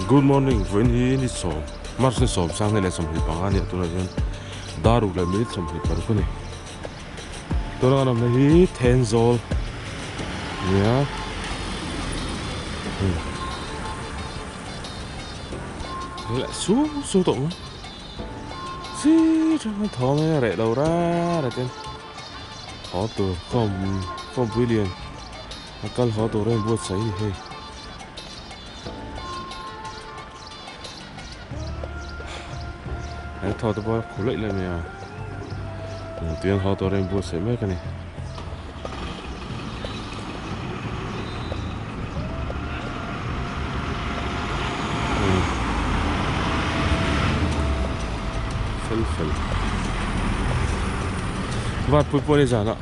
Good morning vawiin hi ni sawm March ni sawm sang hnih leh 25 a ni a tunah hian dar ruk leh minute 26 a ni tuna kan awmna hi Thenzawl a ni a leh su su tawh mai chi tang thawm hi a reh lo rat a tin haw tur khawm khawmpui lian a kal haw tur a inbuatsaih a ni hei. He thaw te pawh a khu laih laih mai a tiang haw tur a inbuatsaih mek a ni. Fel fel Varpui pawh ni zanah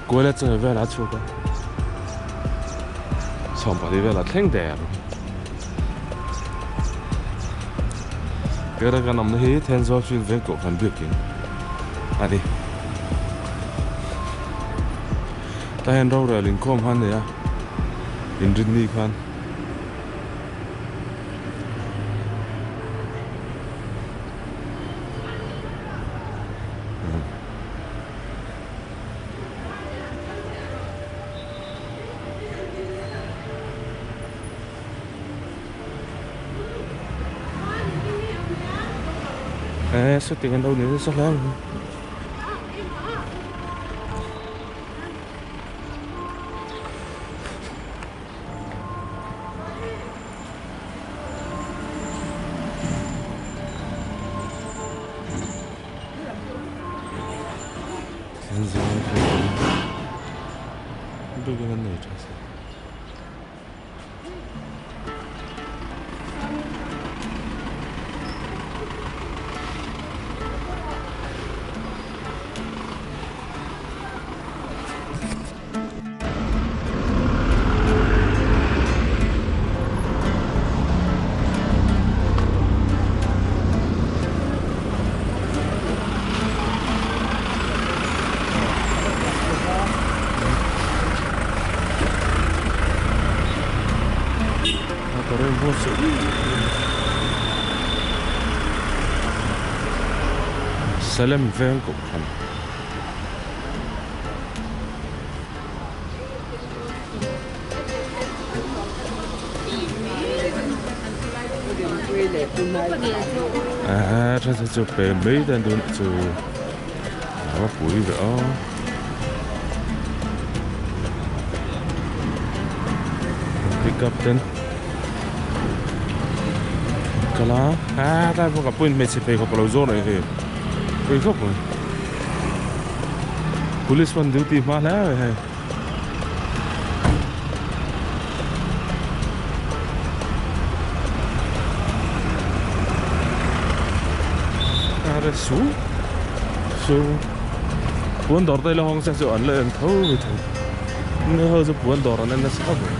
Kuala chawhmeh velah a chhuak a, 14 velah thleng der. Kera kan awmna hi Thenzawl Field veng kohhran biakin a ni. Tah hian rorel inkhawm kha an nei a, inrinni khan. Eh, shooting an lo ni nasa hle mai. Building an nei tha si. Salem veng kohhran. A tha chu pe mai dan dun chu a pui ve a pick up ten kala a tlai pawh ka puin hmeichhe pheikhawk a lo zawr a ni hei pui khawp mai police pawn duty hma hle mai hei. Su su puan dawr te ila hawng se chu an la en tho mai thei ni ho chu puan dawr an en nasa khawp mai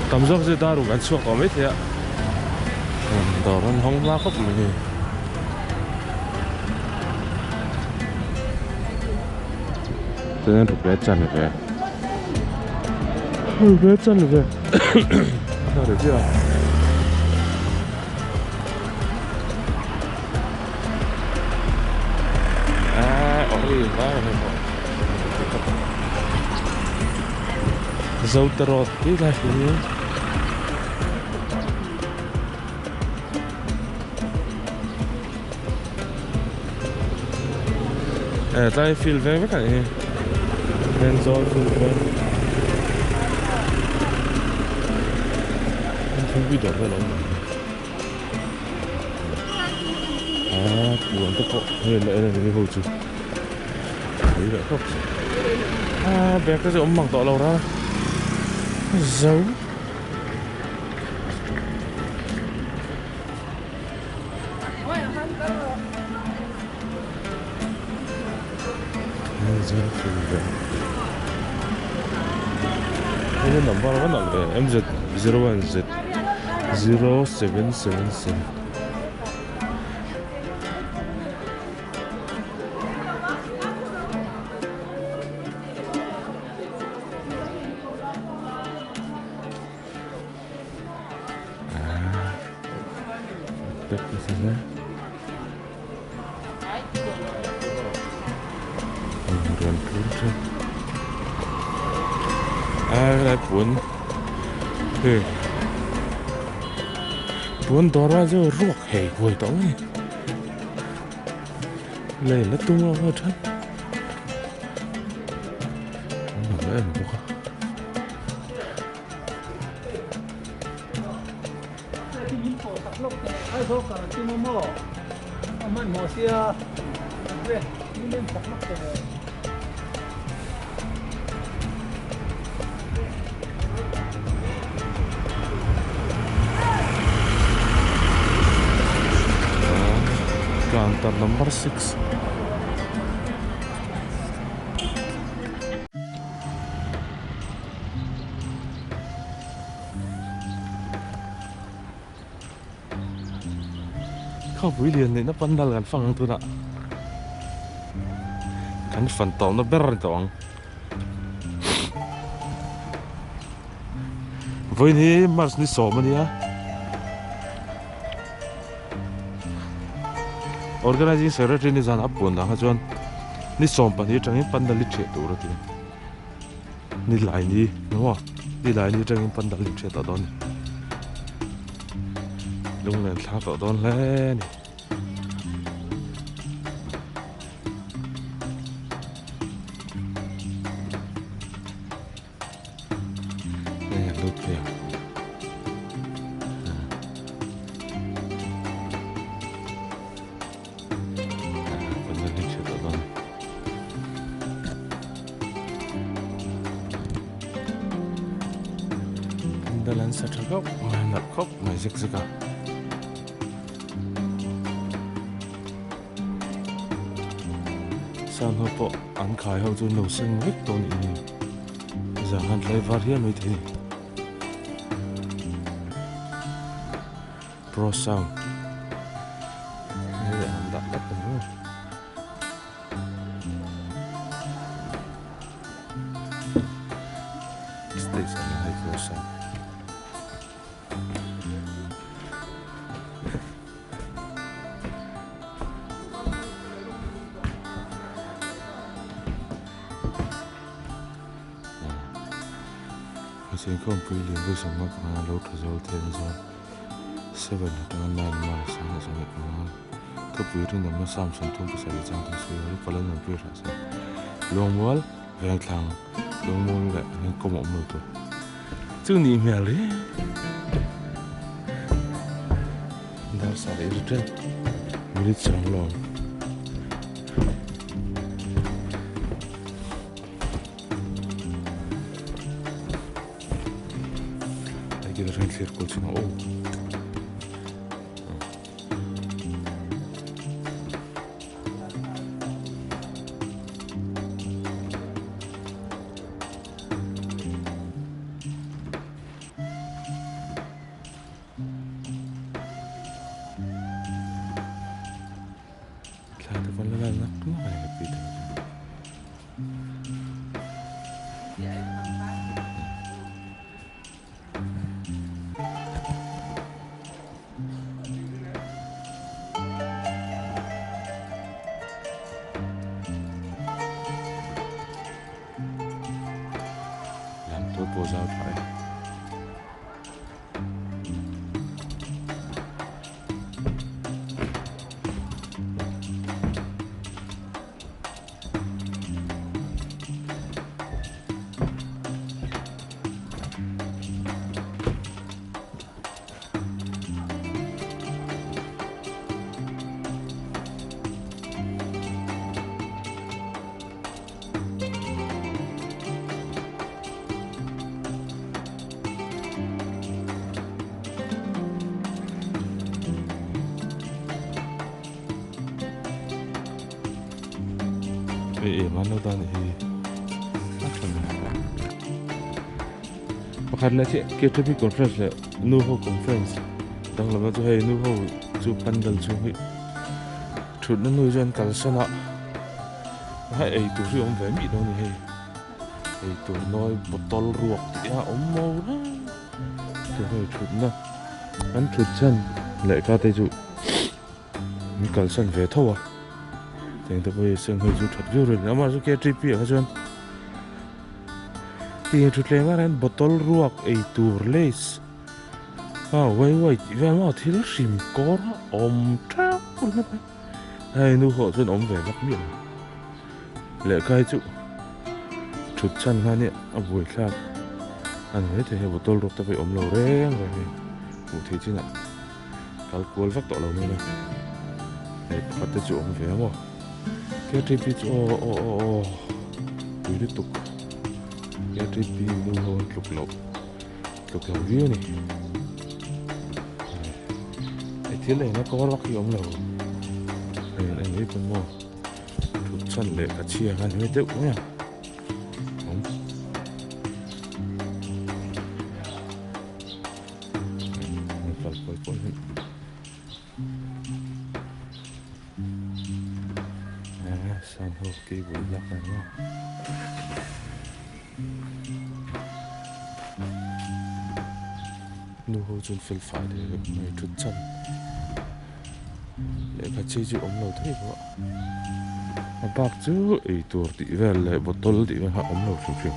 tam zawk chu dar ruk an chhuak tawh mai thei a dawr an hawng hma khawp mai. Chuan rupe chanve rupe chanve a ri chiah a eh ori vai hei pawh Zote road tih lai hi. Eh tlai field veng vek a ni hi Thenzawl field veng thingpui dawr vel a awm ang ah puan te pawh hei la en a ni ho chu pui leh khawp ah bag te chu awm mang tawh lo ral zo. Number va nalh ve MZ 01 Z 0777. pack nasa hle. Rawn phur thin a helai puan hei puan dawr a chu ruak hei huai tawh mai lei la tum lo a then an lo em bawk a. Counter number 6. Khawpui lian neihna pandal kan fang ang tunah kan fan tawhna ber a ni tawh ang. Vawiin hi March ni sawm a nia. Organizing Secretary ni zan a puan dang kha chuan ni 12 atangin pandal hi thiah tur a ti. Ni lai ni maw ni lai ni atangin pandal in hriat tawh dawn a ni. Lunglen thlak tawh dawn hle a ni. Hei a lut ve ang. Pandal an sa tha khawp mai a nalh khawp mai zek zek a. Sound ho pawh an khai ho chu an lo seng vek tawh a nih hi zan han tlai var hial mai thei a ni. Pro sound hei an dah tlat a ni maw. Stage ah hian hei pro sound. Hmeichhe inkhawmpui lian vawi sawmnga panga lo tha zo thei ang chuan seven atanga nine miles a sawmhnih panga thupui rinawmna sam sawmthum pasarih chang thei sual lo pala nuam pui hrah se Luangmual Vengthlang Luangmual leh Vengkawm a awm lo tur chu nih hmel riau dar sarih ri ṭeuh minute sawm lawm. Hei khi atangin thlir kual chhin ang aw. Thla te pawn la lal nak nak a ni mipui te chu. Lam tur pawh zau tha e. Hei em an lo dan hi a tha mai pakhat leh chiah KTP conference leh nu ho conference danglamna chu hei nu ho chu pandal chhung hi thutna nu chu an kalsan a hei eitur hi a awm ve miah lo a ni hei. Eitur nawi bottle ruak tih a awm maw reng chu hei thutna an thut chhan lehkha te chu. Min kalsan ve tho a, tiang te pawh hi senghawi chu that viau reng amah chu ktp ah kha chuan tiang thutthleng ah hian bottle ruak ei tur lays a wai wai tih vel maw thil hrim kawr a awm teuh ringawt mai hei nu ho chuan awm ve vak miah lo lehkha hi chu thut chhan kha nia a buaithlak a ni maithei hei bottle ruak te pawh hi awm lo reng reng hei hmuh theih chinah. Kal kual vak tawh lo mai a, hei pakhat te chu awm ve a maw ktp chu aw aw aw aw pui lutuk ktp nu ho an tluk loh tluk lo viau a ni hei thil engna kawr vak hi awm lo hei an en mai pawn maw thut chhan leh ka chhia khan hmel deuh mai a. Nu ho chuan fel fai leh vek mai thut chan lehkha chi chu awm lo thei bawk a bak chu eitur tih vel leh bottle tih vel kha awm lo hrim hrim.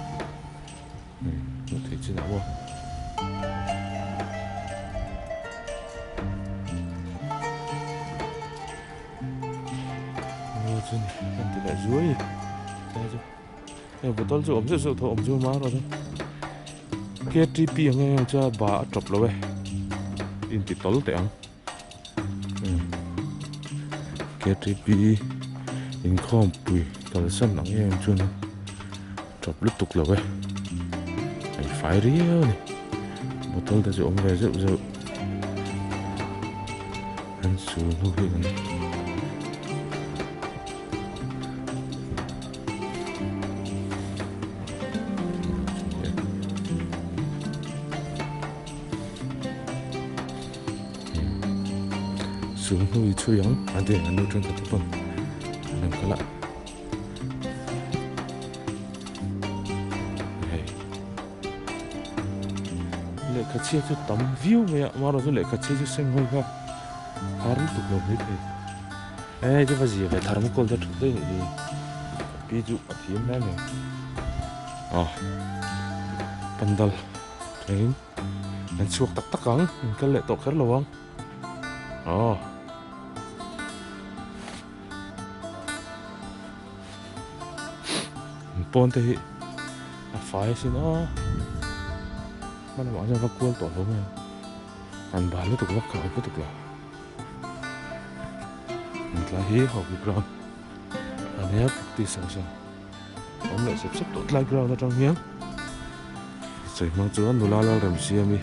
Hmuh theih chin ah maw. Aw chu ni kan ti leh zuai tlai chu hei bottle chu awm zeuh zeuh tho awm chu ma erawh chu ktp ang em em chuan ba a tawp lo e inti tawl teh ang ktp inkhawmpui kalsan ang em em chuan. Tawp lutuk lo e. Hei fai riau a ni. Bottle te chu awm ve zeuh zeuh. An sul hnu hi kan Sul hnu hi chhui ang a deng an nu thenkhat te pawn an rawn kal a. Hei lehkha chhia chu tam viau mai a amaherawh chu lehkha chhia chu seng hawi kha har lutuk lo mai thei hei chu va zia ve thermocol te thut daih a nih hi ka pi chu a thiam hle mai aw pandal thlengin an chhuak tak tak ang an kal leh tawh kher lo ang aw. Pawn te hi a fai asin aw hma lamah chuan va kual tawh lo mai a an bal lutuk vak kha a lutuk lo an tlai hi hockey ground a nia practice ang sawn awm leh sep sep tawh tlai ground atang hian sawi hmang chuan nula Lalremsiami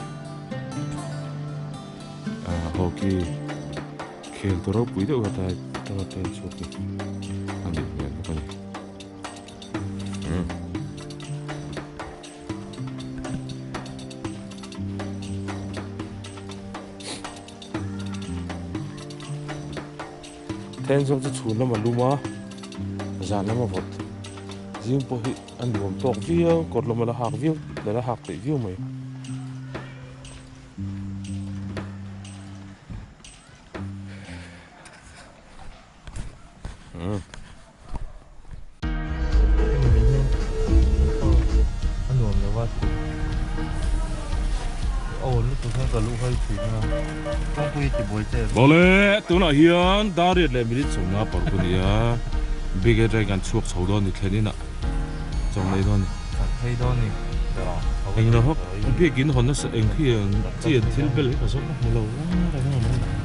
ah hockey. Khel tu ropui deuh kha tlai atanga pen chhuak hi a nih hmel bawk a ni. Then zawk chu chhun lama lum a, zan lama vawt zing pawh hi a nuam tawk viau, kawr lama la hak viau, la hak theih viau mai. Awle tunah hian dar riat leh minute sawmnga paruk a ni a big a train kan chhuak chho dawn ni thlen inah chawnei dawn ni englo hawk biakin hawn nasa eng khi ang chi an thil bel hi ka zawng a hmu lo reng a awm.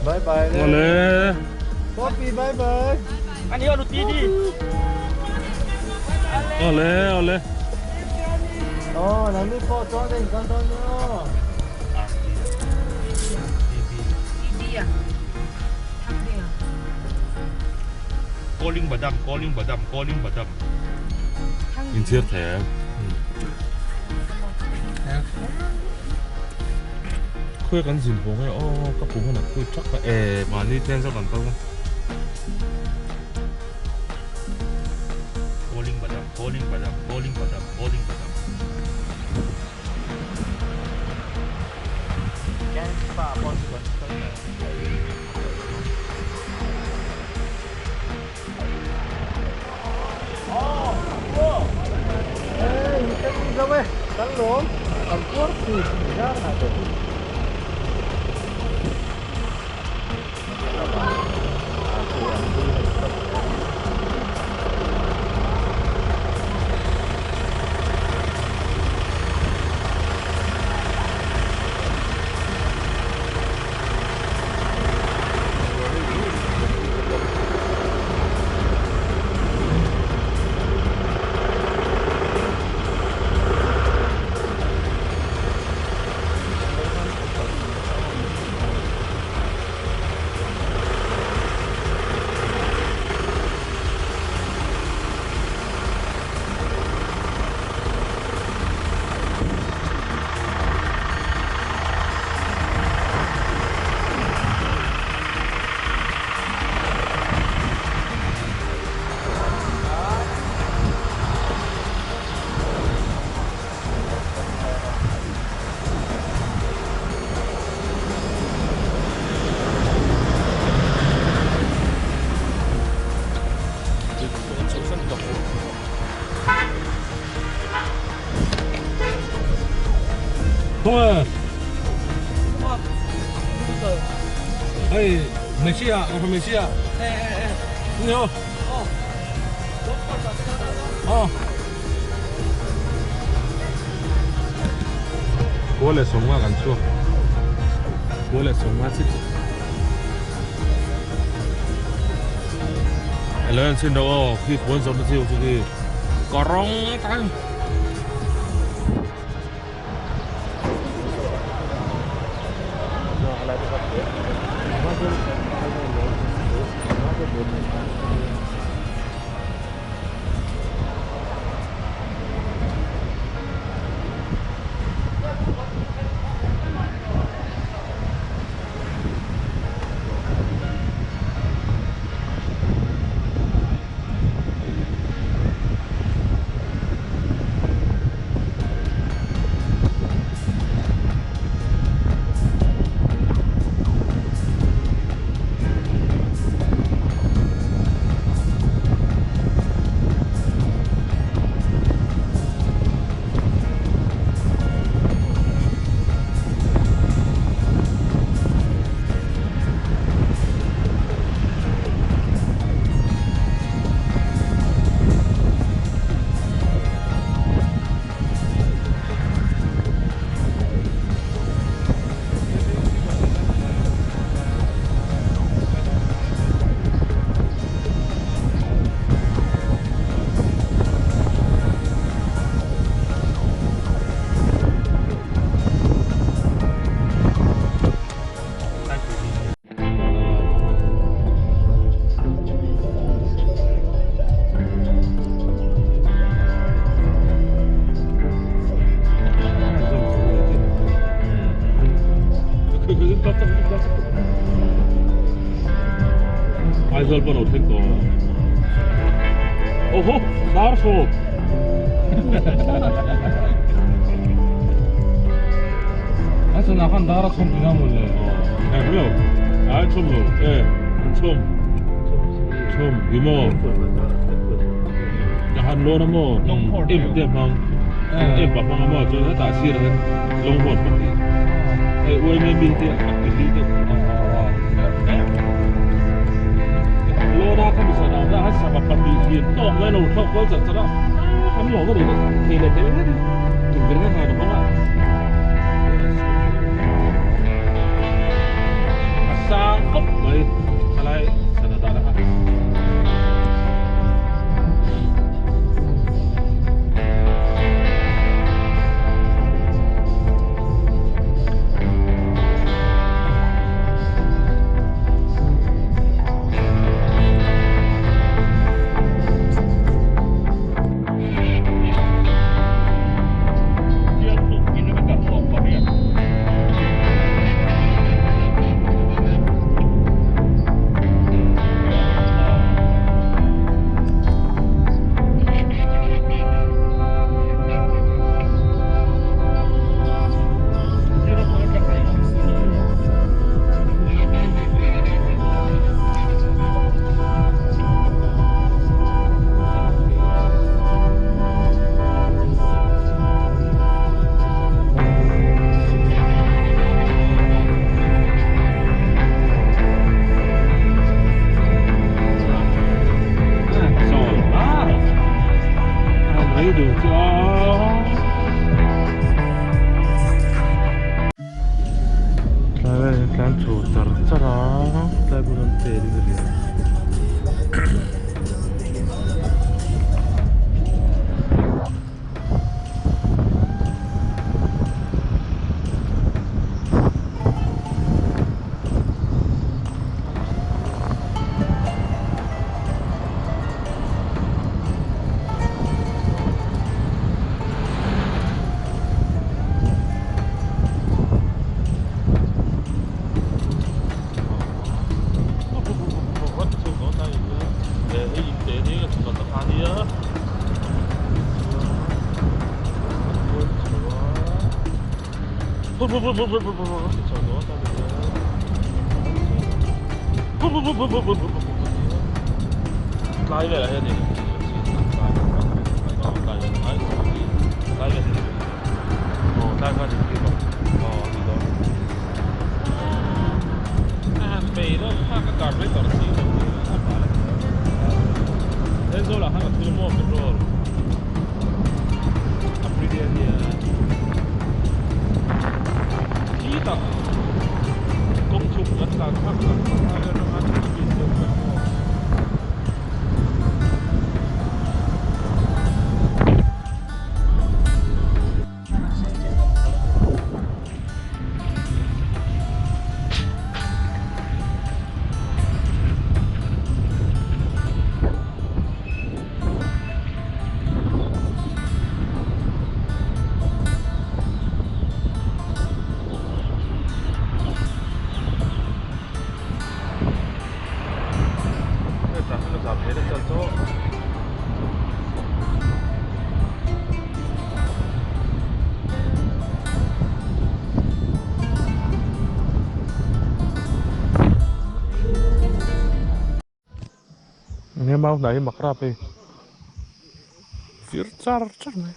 Bye bye. Ole. Poppy, bye bye. Ole, ole. 어, 남미포 저한테 감사합니다. Calling badam, calling badam, calling badam. In chiếc thẻ. Khuya kan zin ho ngai o ka pu hona khui thak ka e mani ten zo kan pang. Calling badam, calling badam, calling badam, calling badam. Thôi. Ê, mấy chi à? Ông mấy chi à? Ê ê ê. Nhiều. Ờ. Cô lại sống qua gần chua. Cô lại sống qua chít. Lên xin đâu khi cuốn giống như gì có rong tăng. Aizawl pawn a thleng tawh. Oho, dar sawm. A chunah khan dar a chhawm tih na mawn le. Aw, eh lo. Ai chhawm lo. Eh, an chhawm. Chhawm, hi maw? Ka han lawn a maw? Em te hmang. Em pa hmang a maw? Chuan hetah sirah hian longhorn pahnih. Hei uaime mi te a ti te. Lawna kha mi san ang a sava pahnih hian tawk mai lo thlawk kual chat chat a an lawm a ni thei leh thei nghet in tukverh kha khan a hmang a a sang khawp mai khalai sana dah na kha. Tlai velah hian tlan chho char char a tlai bul an tel in a lian. Tlai velah hian Enge mau hnai hi mak rap hei fir char char mai.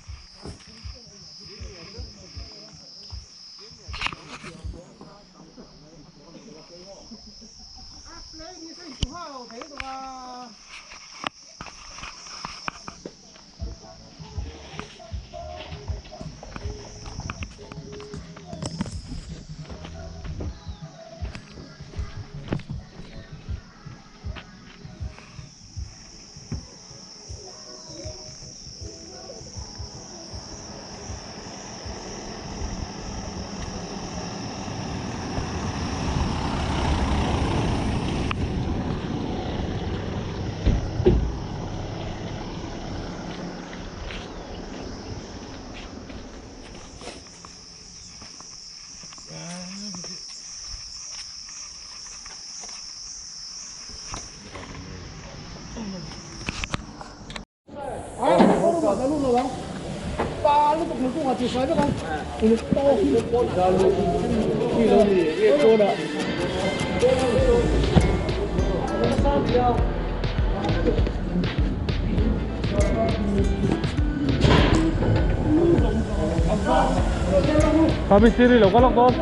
Kami siri lo kalak don.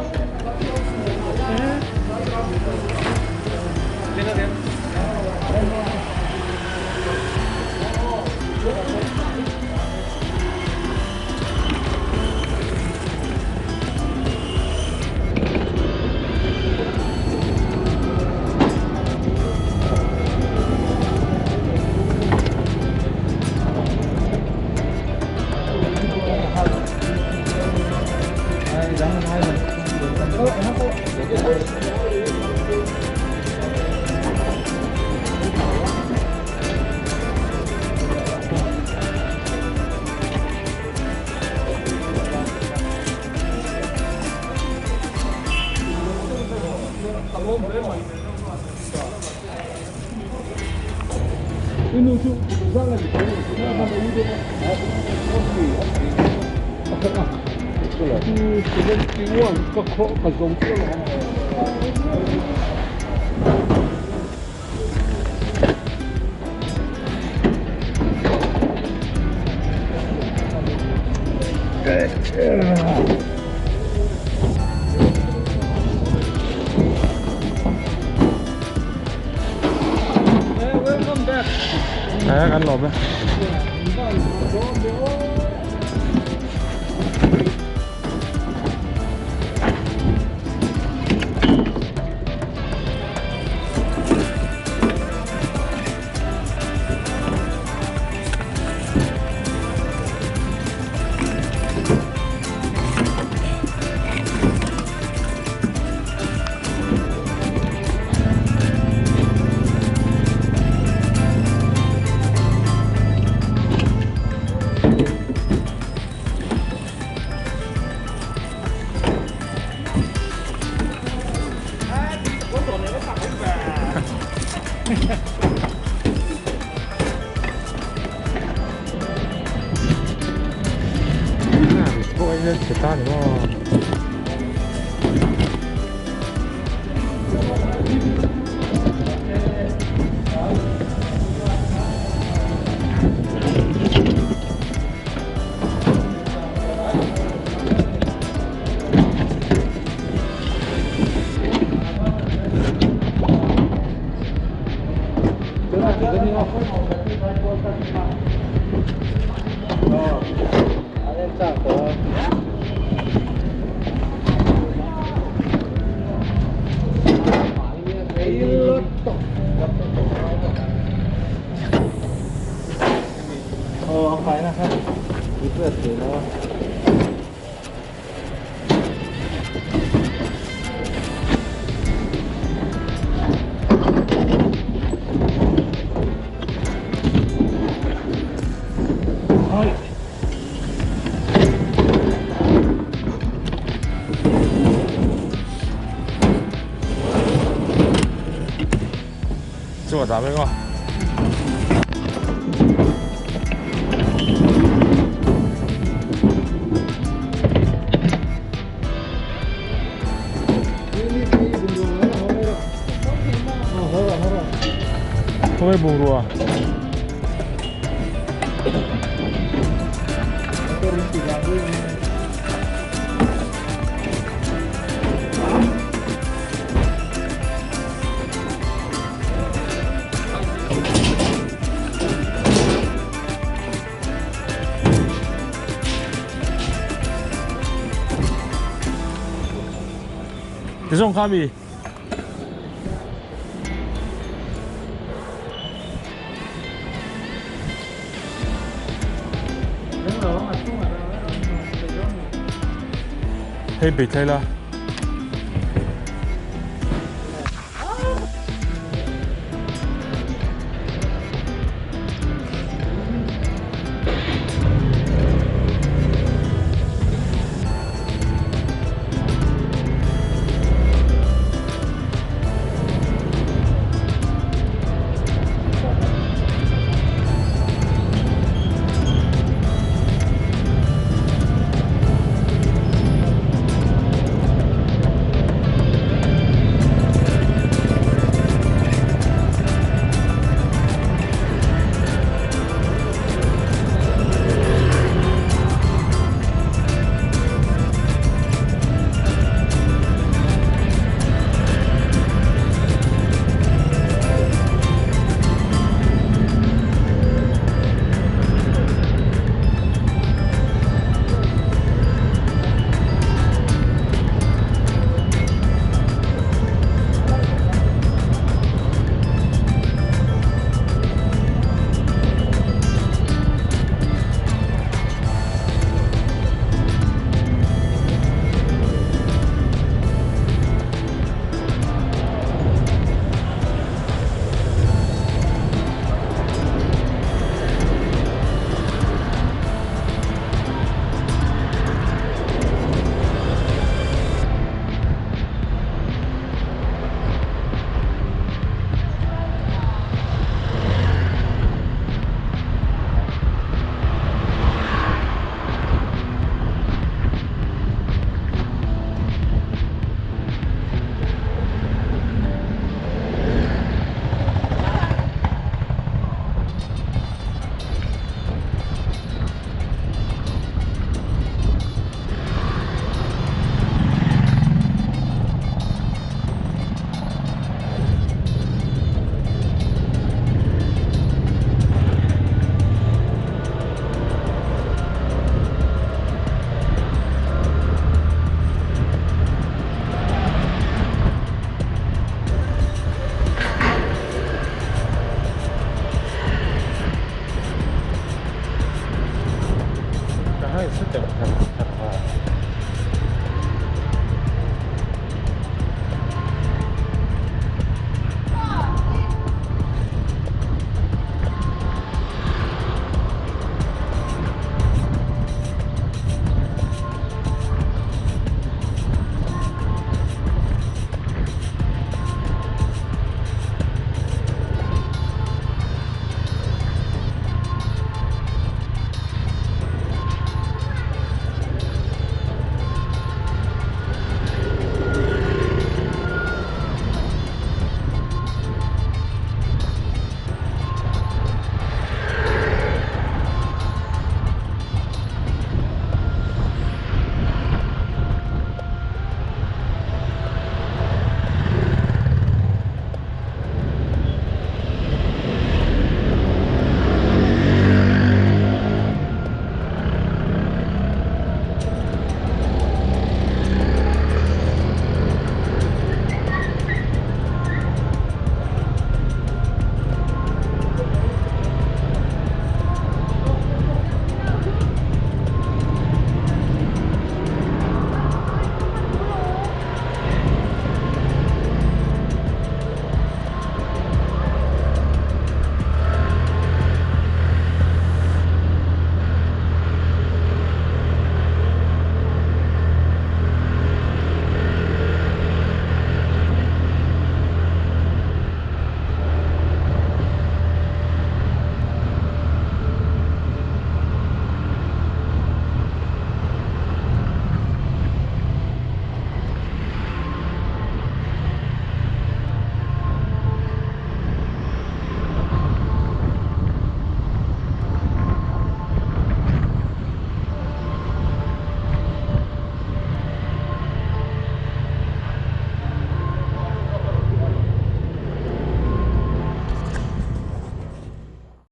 Kan lawm e. 这个咋没个？后面不路啊？这种卡米。嘿，别睇啦。